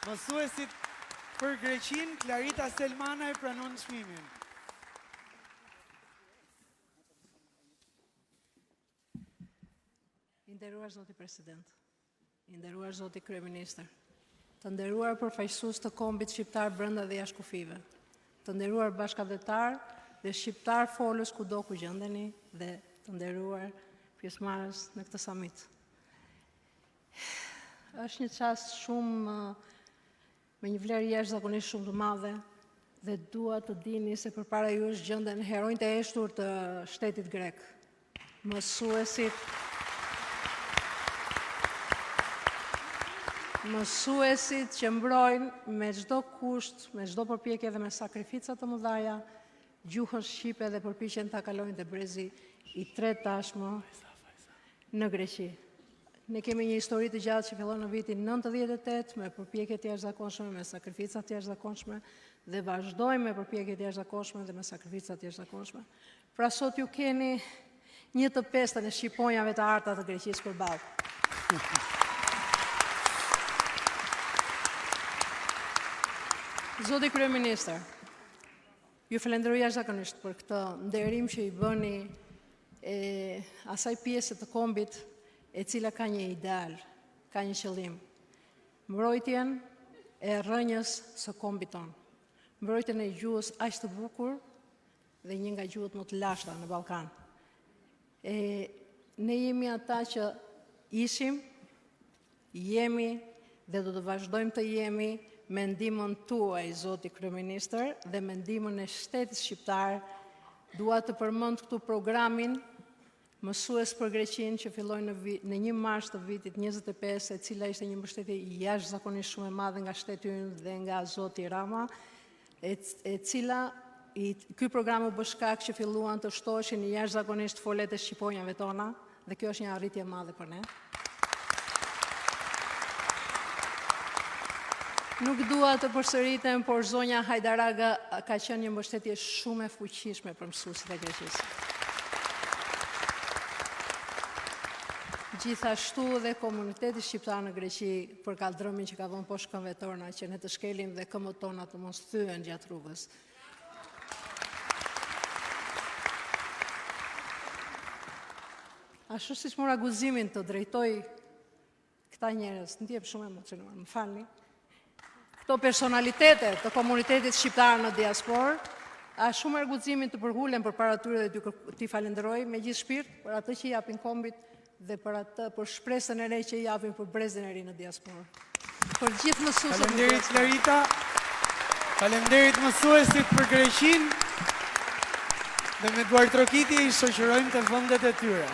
Mësuesit për Greqinë, Klarita Selmanaj pranon çmimin. I nderuar zoti president, i nderuar zoti kryeministër, të nderuar përfaqësues të kombit shqiptar brenda dhe jashtë kufijve, të nderuar bashkatdhetarë dhe shqiptarfolës kudo ku gjendeni dhe të nderuar pjesëmarrës në këtë samit. Është një çast shumë me një vlerë jashtëzakonisht shumë të madhe dhe dua të dini se përpara jush gjenden heronjtë e heshtur të shtetit grek. Mësuesit Mësuesit që mbrojnë me çdo kusht, me çdo përpjekje dhe me sakrifica të mëdha gjuhën shqipe dhe përpiqen ta kalojnë te brezi i tretë tashmë në Greqi. Ne kemi një histori të gjatë që fillon në vitin 98 me përpjekje të jashtëzakonshme, me sakrifica të jashtëzakonshme dhe vazhdojmë me përpjekje të jashtëzakonshme dhe me sakrifica të jashtëzakonshme. Pra sot ju keni një të pestën e shqiponjave të arta të Greqisë përballë. Zoti Kryeministër, Ju falenderoj jashtëzakonisht për këtë nderim që i bëni e asaj pjese të kombit e cila ka një ideal, ka një qëllim. Mbrojtjen e rrënjës së kombit tonë. Mbrojtjen e gjuhës aq të bukur dhe një nga gjuhët më të lashta në Ballkan. E ne jemi ata që ishim Jemi dhe do të vazhdojmë të jemi me ndihmën tuaj, zoti kryeministër, dhe me ndihmën e shtetit shqiptar. Dua të përmend këtu programin Mësues për Greqinë që filloi në në 1 mars të vitit 25, e cila ishte një mbështetje jashtëzakonisht shumë e madhe nga shteti ynë dhe nga zoti Rama, e, e cila i, ky program u bë shkak që filluan të shtoheshin jashtëzakonisht foletë e shqiponjave tona dhe kjo është një arritje e madhe për ne. Nuk dua të përsëritem, por zonja Hajdaraga ka qenë një mbështetje shumë e fuqishme për mësuesit e Greqisë. Gjithashtu dhe komuniteti shqiptar në Greqi për kalldrëmin që ka vënë poshtë këmbëve tona, që ne të shkelim dhe këmbët tona të mos thyhen gjatë rrugës. Ashtu siç mora guximin të drejtoj këta njerëz, ndihem shumë emocionuar, më falni. Këto personalitete të komunitetit shqiptar në diasporë, ashtu marr guximin të përulem përpara tyre dhe t'i falenderoj me gjithë shpirt për atë që i japin kombit dhe për atë për shpresën e re që i japin për brezin e ri në diasporë. Për gjithë mësuesit në Faleminderit Klarita. Faleminderit mësuesit për Greqinë. Dhe me duartrokitje i shoqërojmë te vendet e tyre.